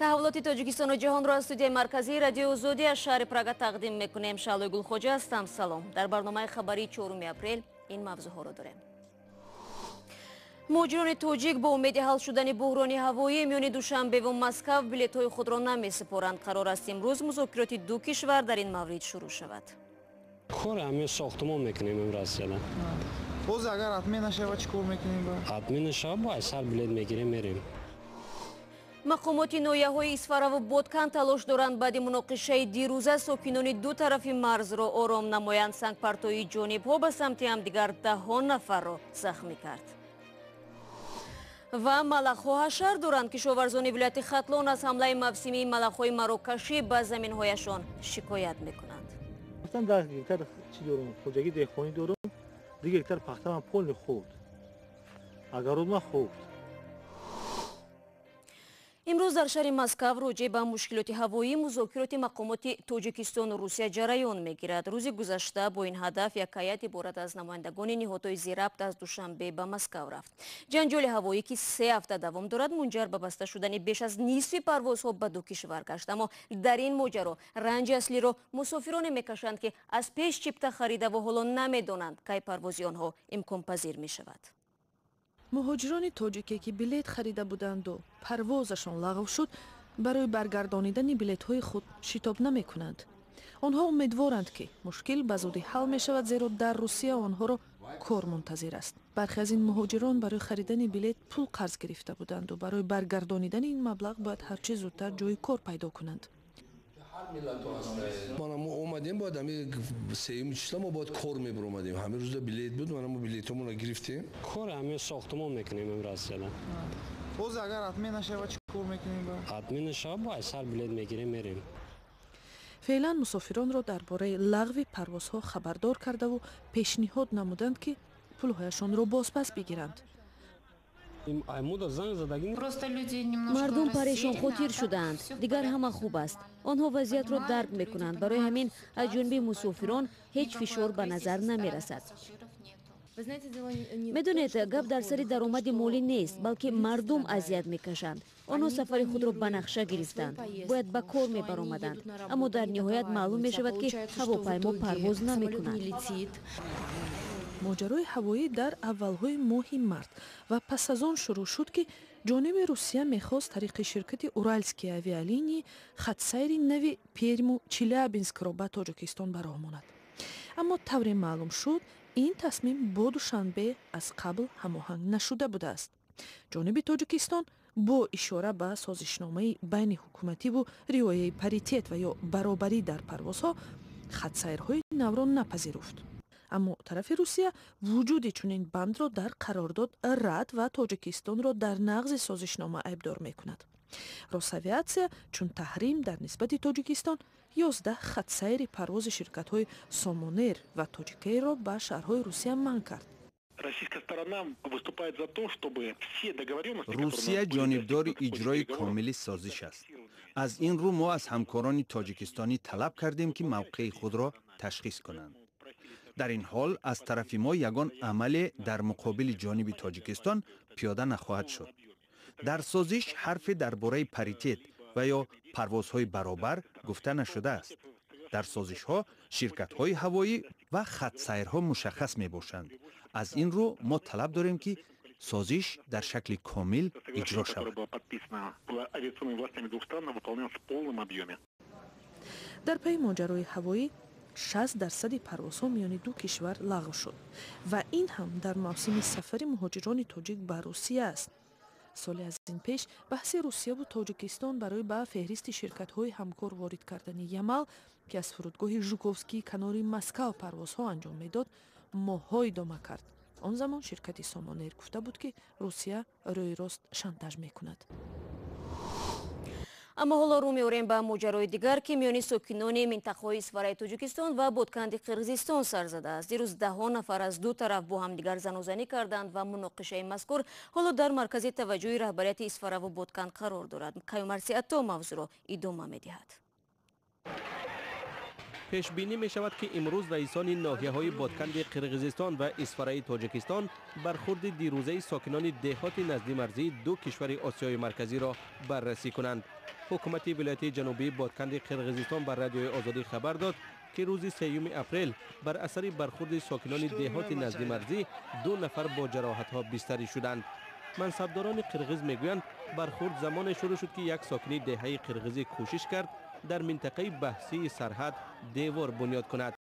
Таҳаввулоти Тоҷикистону ҷаҳонро аз студияи марказии Радиои Озодӣ аз шаҳри Прага тақдим мекунем. Шаълои Гулхоҷа ҳастам. Салом. Дар барномаи хабарии 4 апрел ин мавзӯъҳоро дорем. Муҳоҷирони тоҷик бо умеди ҳал шудани буҳрони ҳавоӣ миёни Душанбеву Москав билетҳои худро намесупоранд. Қарор аст, имрӯз музокироти ду кишвар дар ин маврид шурӯъ шавад. Кор ҳамин сохтумон мекунем имрӯз. Боз агар отмена шава, чӣ кор мекунем? Отмена шава, бо сар билет мегирем, мерем. Мақомоти ноҳияҳои Исфараву Ботканд талош доранд баъди муноқишаи дирӯза сокинони ду тарафи марзро ором намоянд. Сангпартоии ҷонибҳо ба самти ҳамдигар даҳон нафарро захмӣ кард. Ва малахҳо ҳашар доранд. Кишоварзони вилояти Хатлон аз ҳамлаи мавсимии малахҳои марокашӣ ба заминҳояшон шикоят мекунанд. 10 гектар чӣ дорум, хоҷагии деҳқонӣ дорум, 2 гектар пахтамам полный хӯрд, огородма хӯрд. Имрӯз дар шаҳри Москав роҷеъ ба мушкилоти ҳавоӣ музокироти мақомоти Тоҷикистону Русия ҷараён мегирад. Рӯзи гузашта бо ин ҳадаф як ҳайат иборат аз намояндагони ниҳодҳои зирабт аз Душанбе ба Москав рафт. Ҷанҷоли ҳавоӣ, ки 3 ҳафта давом дорад, мунҷар ба баста шудани беш аз нисфи парвозҳо ба ду кишвар гашт. Аммо дар ин моҷаро ранҷи аслиро мусофироне мекашанд, ки аз пеш чипта харидаву ҳоло намедонанд, кай парвози онҳо имконпазир мешавад. Муҳоҷирони тоҷике, ки билет харида буданду парвозашон лағв шуд, барои баргардонидани билетҳои худ шитоб намекунанд. Онҳо умедворанд, ки мушкил ба зудӣ ҳал мешавад, зеро дар Русия онҳоро кор мунтазир аст. Бархе аз ин муҳоҷирон барои харидани билет пул қарз гирифта буданду барои баргардонидани ин маблағ бояд ҳарчи зудтар ҷои кор пайдо кунанд. Мана мо омадем, бояд ҳами сеюми числа мо бояд кор мебиромадем. Ҳамин рӯза билет буд, мана мо билетҳомонро гирифтем. Кор ҳамин сохтумон мекунем имрӯз. Боз агар отмена шава, чӣ кор мекунем? Отмена шава, бо сар билет мегирем, мерем. Феълан мусофиронро дар бораи лағви парвозҳо хабардор кардаву пешниҳод намуданд, ки пулҳояшонро бозпас бигиранд. Мардум парешонхотир шудаанд, дигар ҳама хуб аст. Онҳо вазъиятро дарк мекунанд, барои ҳамин аз ҷониби мусофирон ҳеҷ фишор ба назар намерасад. Медонед, гап дар сари даромади молӣ нест, балки мардум азият мекашанд. Онҳо сафари худро ба нақша гирифтанд, бояд ба кор мебаромаданд, аммо дар ниҳоят маълум мешавад, ки ҳавопаймо парвоз намекунад. Моҷарои ҳавоӣ дар аввалҳои моҳи март ва пас аз он шурӯъ шуд, ки ҷониби Русия мехост тариқи ширкати Уральские авиалинии хатсайри нави Перму Челябинскро ба Тоҷикистон ба роҳ монад. Аммо тавре маълум шуд, ин тасмим бо Душанбе аз қабл ҳамоҳанг нашуда будааст. Ҷониби Тоҷикистон бо ишора ба созишномаи байни ҳукумативу риояи паритет ва ё баробарӣ дар парвозҳо хатсайрҳои навро напазируфт. Аммо тарафи Русия вуҷуди чунин бандро дар қарордод рад ва Тоҷикистонро дар нағзи созишнома айбдор мекунад. Росавиатсия чун таҳрим дар нисбати Тоҷикистон 11 хатсайри парвози ширкатҳои Сомонер ва Тоҷикейрро ба шаҳрҳои Русия манъ кард. Русия ҷонибдори иҷрои комили созиш аст. Аз ин рӯ мо аз ҳамкорони тоҷикистонӣ талаб кардем, ки мавқеи худро ташхис кунанд. Дар ин ҳол аз тарафи мо ягон амале дар муқобили ҷониби Тоҷикистон пиёда нахоҳад шуд. Дар созиш ҳарфе дар бораи паритет ва ё парвозҳои баробар гуфта нашудааст. Дар созишҳо ширкатҳои ҳавоӣ ва хатсайрҳо мушаххас мебошанд. Аз ин рӯ мо талаб дорем, ки созиш дар шакли комил иҷро шавад. Дар пайи моҷарои ҳавоӣ 60% парвозҳо миёни ду кишвар лағв шуд ва ин ҳам дар мавсими сафари муҳоҷирони тоҷик ба Русия аст. Соли аз ин пеш баҳси Русияву Тоҷикистон барои ба феҳристи ширкатҳои ҳамкор ворид кардани Ямал, ки аз фурудгоҳи Жуковскии канори Москав парвозҳо анҷом медод, моҳҳо идома кард. Он замон ширкати Сомонер гуфта буд, ки Русия рӯи рост шантаж мекунад. Аммо ҳоло рӯ меорем ба моҷарои дигар, ки миёни сокинони минтақаҳои Исфараи Тоҷикистон ва Ботканди Қирғизистон сар задааст. Дирӯз даҳҳо нафар аз ду тараф бо ҳамдигар занозанӣ карданд ва муноқишаи мазкур ҳоло дар маркази таваҷҷӯҳи раҳбарияти Исфараву Ботканд қарор дорад. Каюмарси Атто мавзӯъро идома медиҳад. Пешбинӣ мешавад, ки имрӯз раисони ноҳияҳои Ботканди Қирғизистон ва Исфараи Тоҷикистон бархурди дирӯзаи сокинони деҳоти наздимарзии ду кишвари Осиёи Марказиро баррасӣ кунанд. Ҳукумати вилояти ҷанубии Ботканди Қирғизистон ба Радиои Озодӣ хабар дод, ки рӯзи 3 апрел бар асари бархурди сокинони деҳоти наздимарзӣ 2 нафар бо ҷароҳатҳо бистарӣ шуданд. Мансабдорони қирғиз мегӯянд, бархурд замоне шурӯъ шуд, ки як сокини деҳаи қирғизӣ кӯшиш кард дар минтақаи баҳсии сарҳад девор бунёд кунад.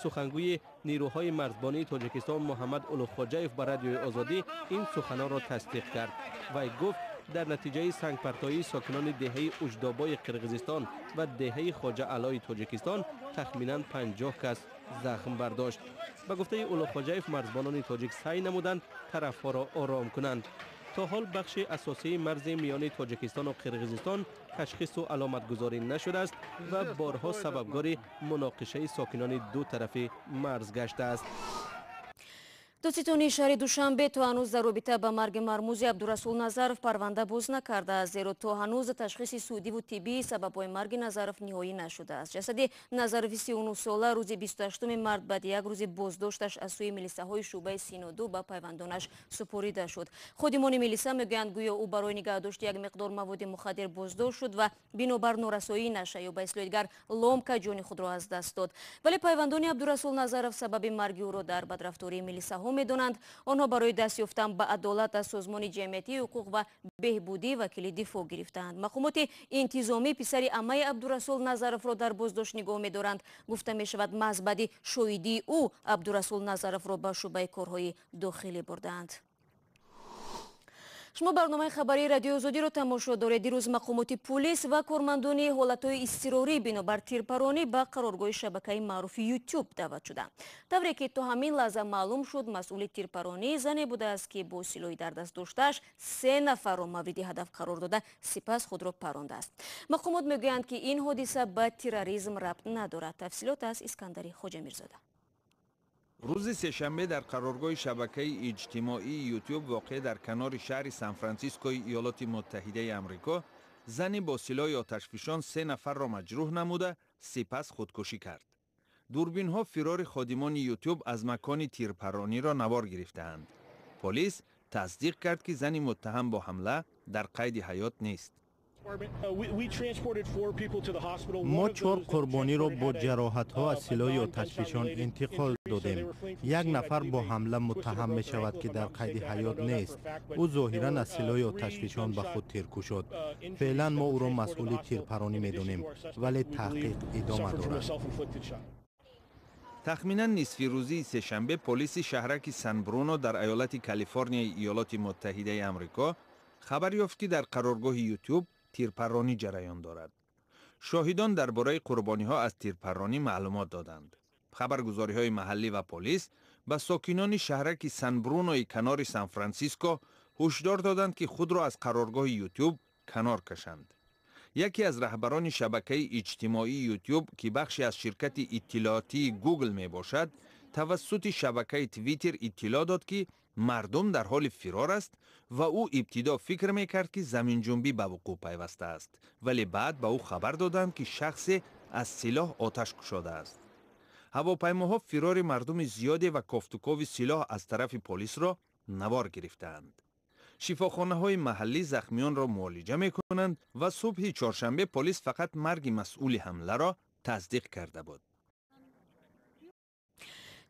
Сухангӯи нирӯҳои марзбонии Тоҷикистон Муҳаммад Улуғхоҷаев ба Радиои Озодӣ ин суханонро тасдиқ кард. Вай гуфт, дар натиҷаи сангпартоии сокинони деҳаи Уҷдобои Қирғизистон ва деҳаи Хоҷа Алои Тоҷикистон тахминан 50 кас захм бардошт. Ба гуфтаи Улуғхоҷаев, марзбонони тоҷик саъй намуданд тарафҳоро ором кунанд. То ҳол бахши асосии марзи миёни Тоҷикистону Қирғизистон ташхису аломатгузорӣ нашудааст ва борҳо сабабгори муноқишаи сокинони ду тарафи марз гаштааст. Додситонии шаҳри Душанбе то ҳанӯз дар робита ба марги мармузи Абдурасул Назаров парванда боз накардааст, зеро то ҳанӯз ташхиси судиву тиббии сабабҳои марги Назаров ниҳоӣ нашудааст. Ҷасади Назарови 39-сола рӯзи 28 март баъди як рӯзи боздошташ аз сӯи милисаҳои шӯъбаи Синоду ба пайвандонаш супорида шуд. Ходимони милиса мегӯянд, гӯё ӯ барои нигаҳдошти як миқдор маводи мухаддир боздошт шуд ва бинобар норасоии наша ё ба истилоҳи дигар ломка ҷони худро аз даст дод. Вале пайвандони Абдурасул Назаров сабаби марги ӯро дар бадрафтории милисаҳо медонанд. Онҳо барои даст ёфтан ба адолат аз созмони ҷамъиятии ҳуқуқ ва беҳбудӣ вакили дифоъ гирифтаанд. Мақомоти интизомӣ писари аммаи Абдурасул Назаровро дар боздошт нигоҳ медоранд. Гуфта мешавад, маҳз баъди шоҳидии ӯ Абдурасул Назаровро ба шӯъбаи корҳои дохилӣ бурдаанд. Шумо барномаи хабарии Радиои Озодиро тамошо доред. Дирӯз мақомоти пулис ва кормандони ҳолатҳои изтирорӣ бинобар тирпаронӣ ба қароргоҳи шабакаи маъруфи Ютуб даъват шуданд. Тавре ки то ҳамин лаҳза маълум шуд, масъули тирпаронӣ зане будааст, ки бо силоҳи дар даст доштааш 3 нафарро мавриди ҳадаф қарор дода, сипас худро парондааст. Мақомот мегӯянд, ки ин ҳодиса ба терроризм рабт надорад. Тафсилот аз Искандари Хоҷамирзода. Рӯзи сешанбе дар қароргоҳи шабакаи иҷтимоии Ютуб воқеъ дар канори шаҳри Сан-Франсискои Иёлоти Муттаҳидаи Амрико зане бо силоҳи оташфишон 3 нафарро маҷрӯҳ намуда, сипас худкушӣ кард. Дурбинҳо фирори ходимони Ютуб аз макони тирпарониро навор гирифтаанд. Полис тасдиқ кард, ки зани муттаҳам бо ҳамла дар қайди ҳаёт нест. Мо 4 қурбониро бо ҷароҳатҳо аз силоҳи оташфишон интиқол додем. Як нафар бо ҳамла муттаҳам мешавад, ки дар қайди ҳаёт нест. Ӯ зоҳиран аз силоҳи оташфишон ба худ тир кушод. Феълан мо ӯро масъули тирпаронӣ медонем, вале таҳқиқ идома дорад. Тахминан нисфи рӯзии сешанбе полиси шаҳраки Сан-Бруно дар аёлати Калифорнияи Иёлоти Муттаҳидаи Амрико хабар ёфт, ки дар қароргоҳи Ютуб тирпаронӣ ҷараён дорад. Шоҳидон дар бораи қурбониҳо аз тирпаронӣ маълумот доданд. Хабаргузориҳои маҳаллӣ ва полис ба сокинони шаҳраки Сан-Брунои канори Сан-Франсиско ҳушдор доданд, ки худро аз қароргоҳи Ютуб канор кашанд. Яке аз раҳбарони шабакаи иҷтимоии Ютуб, ки бахши аз ширкати иттилоотии Гугл мебошад, тавассути шабакаи Твиттер иттилоъ дод, ки мардум дар ҳоли фирор аст ва ӯ ибтидо фикр мекард, ки заминҷунбӣ ба вуқӯъ пайвастааст, вале баъд ба ӯ хабар доданд, ки шахсе аз силоҳ оташ кушодааст. Ҳавопаймоҳо фирори мардуми зиёде ва кофтукови силоҳ аз тарафи полисро навор гирифтаанд. Шифохонаҳои маҳаллӣ захмиёнро муолиҷа мекунанд ва субҳи чоршанбе полис фақат марги масъули ҳамларо тасдиқ карда буд.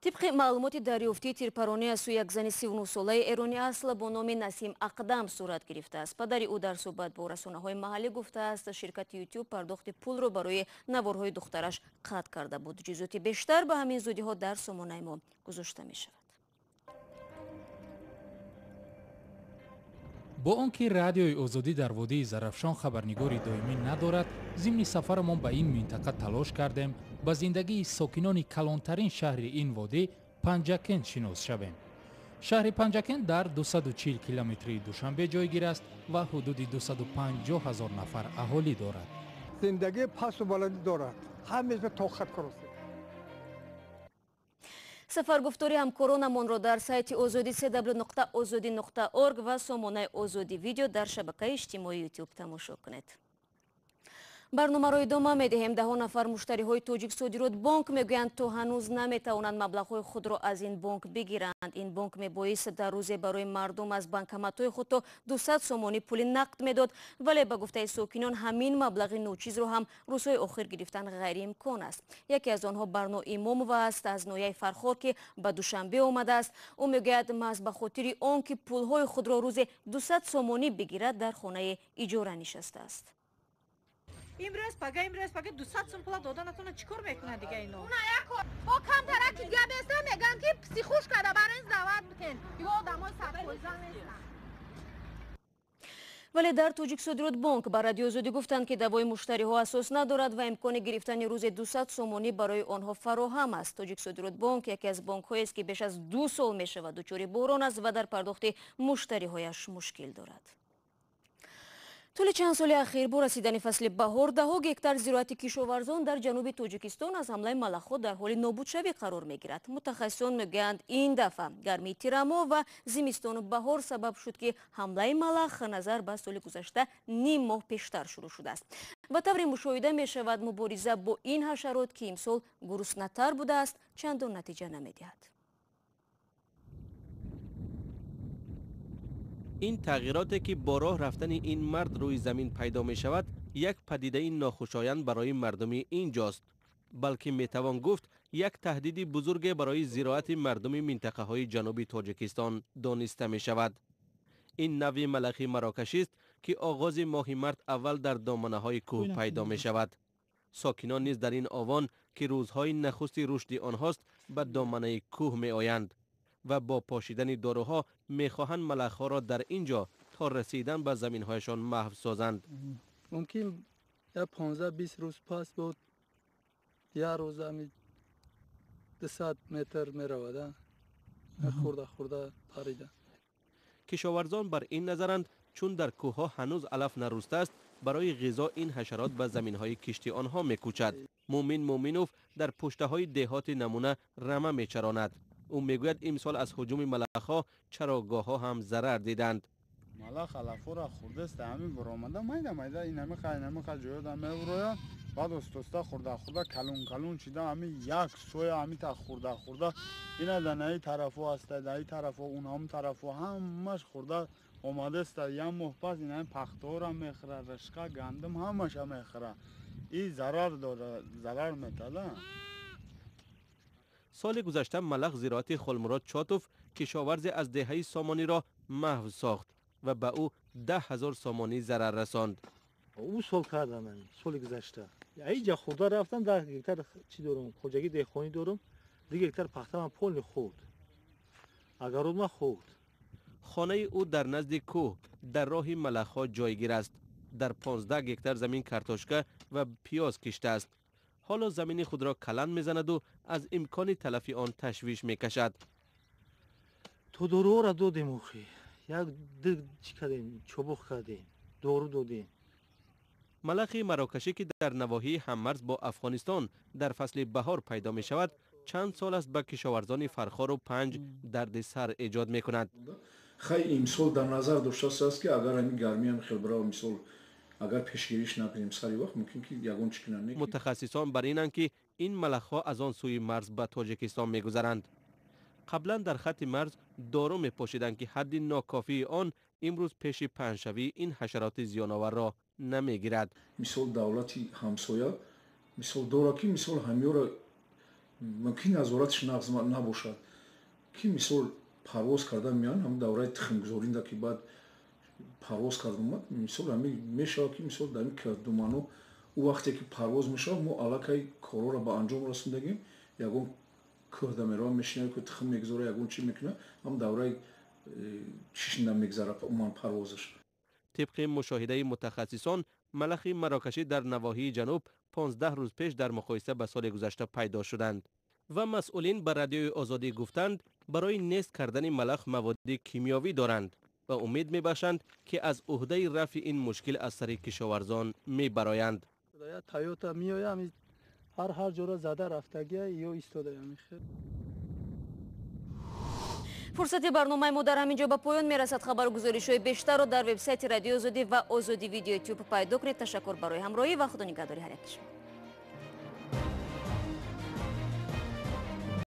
Тибқи маълумоти дарёфтии тирпаронӣ аз сӯи як зани 39-солаи эронӣ асл бо номи Насим Ақдам сурат гирифтааст. Падари ӯ дар суҳбат бо расонаҳои маҳаллӣ гуфтааст, ширкати Ютуб пардохти пулро барои наворҳои духтараш қатъ карда буд. Ҷузъиёти бештар ба ҳамин зудиҳо дар сомонаи мо гузошта мешавад. Бо он ки Радиои Озодӣ дар водии Зарафшон хабарнигори доимӣ надорад, зимни сафарамон ба ин минтақа талош кардем ба зиндагии сокинони калонтарин шаҳри ин водӣ Панҷакент шинос шавем. Шаҳри Панҷакент дар 240 километрии Душанбе ҷойгир аст ва ҳудуди 250 ҳазор нафар аҳолӣ дорад. Зиндагӣ пасту баландӣ дорад, ҳамеша тоқат кунед. Сафаргуфтори ҳамкоронамонро дар сайти Озодӣ cw.ozodi.org ва сомонаи Озодӣ видео дар шабакаи иҷтимоии Ютуб тамошо кунед. Барномаро идома медиҳем. Даҳо нафар муштариҳои Тоҷиксодиротбонк мегӯянд, то ҳанӯз наметавонанд маблағҳои худро аз ин бонк бигиранд. Ин бонк мебоист дар рӯзе барои мардум аз банкоматҳои худ то 200 сомонӣ пули нақд медод, вале ба гуфтаи сокинон ҳамин маблағи ночизро ҳам рӯзҳои охир гирифтан ғайриимкон аст. Яке аз онҳо Барно Имомова аст аз ноҳияи Фархор, ки ба Душанбе омадааст. Ӯ мегӯяд, маҳз ба хотири он ки пулҳои худро рӯзе 200 сомонӣ бигирад, дар хонаи иҷора нишастааст. Имрӯз пага, имрӯз пага 200 сум пула дода натона, чӣ кор мекунад дига ино? Уна як бо камтараки дига беста меган, ки психушка да барин сдавать битен. Ё одамои садфоиза нестан. Вале дар Тоҷиксодиротбонк ба Радиои Озодӣ гуфтанд, ки даъвои муштариҳо асос надорад ва имкони гирифтани рӯзе 200 сомонӣ барои онҳо фароҳам аст. Тоҷиксодиротбонк яке аз бонкҳоест, ки беш аз 2 сол мешавад дучори буҳрон аст ва дар пардохти муштариҳояш мушкил дорад. Тӯли чанд соли ахир бо расидани фасли баҳор даҳо гектар зироати кишоварзон дар ҷануби Тоҷикистон аз ҳамлаи малахҳо дар ҳоли нобудшавӣ қарор мегирад. Мутахассисон мегӯянд, ин дафъа гармии тирамоҳ ва зимистону баҳор сабаб шуд, ки ҳамлаи малах назар ба соли гузашта ним моҳ пештар шурӯъ шудааст. Ба таври мушоҳида мешавад, мубориза бо ин ҳашарот, ки имсол гуруснатар будааст, чандон натиҷа намедиҳад. Ин тағйироте, ки бо роҳ рафтани ин мард рӯи замин пайдо мешавад, як падидаи нохушоянд барои мардуми ин ҷост, балки метавон гуфт, як таҳдиди бузурге барои зироати мардуми минтақаҳои ҷануби Тоҷикистон дониста мешавад. Ин навъи малахи марокашист, ки оғози моҳи март аввал дар доманаҳои кӯҳ пайдо мешавад. Сокинон низ дар ин овон, ки рӯзҳои нахусти рушди онҳост, ба доманаи кӯҳ меоянд ва бо пошидани доруҳо мехоҳанд малахҳоро дар ин ҷо то расидан ба заминҳояшон маҳв созанд. Мумкин 15-20 рӯз пас буд, як рӯз ами 200 метр меравад, хурда хурда парида. Кишоварзон бар ин назаранд, чун дар кӯҳҳо ҳанӯз алаф нарӯстааст, барои ғизо ин ҳашарот ба заминҳои кишти онҳо мекӯчад. Мумин Муминов дар пуштаҳои деҳоти Намуна рама мечаронад. Ӯ мегӯяд, имсол аз ҳуҷуми малахҳо чарогоҳҳо ҳам зарар диданд. Малах алафҳоро хӯрдаст, ҳамин баромада майда майда инамиқа инамиқа ҷоёда меврояд, баъд остоста хӯрда хӯрда калон калон шида, ҳамин як соя ҳамита хӯрда хӯрда ина да наи тарафо аста, даи тарафо, унҳам тарафо ҳамаш хӯрда омадаста. Як моҳ пас ина пахтаҳоро мехӯра, ришқа, гандум ҳамаша мехӯра. И зарар дора, зарар метада. Соли гузашта малах зироати Холмурод Чотов, кишоварзе аз деҳаи Сомониро маҳв сохт ва ба ӯ 10 000 сомонӣ зарар расонд. Ӯ сол кардам, соли гузашта иҷа хӯрда рафтам. 10 гектар чӣ дорум, хоҷагии деҳқонӣ дорум, 2 гектар пахтамам полный хӯрд, агародма хӯрд. Хонаи ӯ дар назди кӯҳ, дар роҳи малахҳо ҷойгир аст. Дар 15 гектар замин картошка ва пиёз киштааст. Ҳоло замини худро каланд мезанаду аз имкони талафи он ташвиш мекашад. То доруҳоро додем, охи як чӣ кардем, чобух кардем, дору додем. Малахи марокашӣ, ки дар навоҳии ҳаммарз бо Афғонистон дар фасли баҳор пайдо мешавад, чанд сол аст ба кишоварзони Фархору Панҷ дарди сар эҷод мекунад. Хай, имсол дар назар доштааст, ки агар ҳамин гармиам хел бирава, мисол, агар пешгириш накунем сари вақт, мумкин ки ягон чӣ кунанд. Мутахассисон бар инанд, ки ин малахҳо аз он сӯи марз ба Тоҷикистон мегузаранд. Қаблан дар хатти марз дору мепошиданд, ки ҳадди нокофии он имрӯз пеши паҳншавии ин ҳашароти зиёноварро намегирад. Мисол, давлати ҳамсоя, мисол, дорад, ки мисол ҳамёро мумкин назоратиш нағз набошад, ки мисол парвоз карда меянд, ҳам давраи тухмгузоринда, ки баъд парвоз карда омад, мисол, ҳамин мешавад, ки мисол дар ин думано ӯ вақте ки парвоз мешавад, мо аллакай корҳоро ба анҷом расондагем. Ягон кӯҳда мерава, мешинад, ки тухм мегузора, ягон чӣ мекунад, ҳам давраи чишинда мегзара умуман парвозаш. Тибқи мушоҳидаи мутахассисон, малахи марокашӣ дар навоҳии ҷануб 15 рӯз пеш дар муқоиса ба соли гузашта пайдо шуданд ва масъулин ба Радиои Озодӣ гуфтанд, барои нест кардани малах маводи кимиёвӣ доранд ва умед мебахшанд, ки аз уҳдаи рафъи ин мушкил аз сари кишоварзон мебароянд. Тойота меоя, ҳар ҷора зада рафтагия ё истода. Фурсати барномаи мо дар ҳамин ҷо ба поён мерасад. Хабару гузоришҳои бештарро дар вебсайти Радиои Озодӣ ва Озодӣ Видео Ютуб пайдо кунед. Ташаккур барои ҳамроҳӣ ва худо нигаҳдори ҳар яки шумо.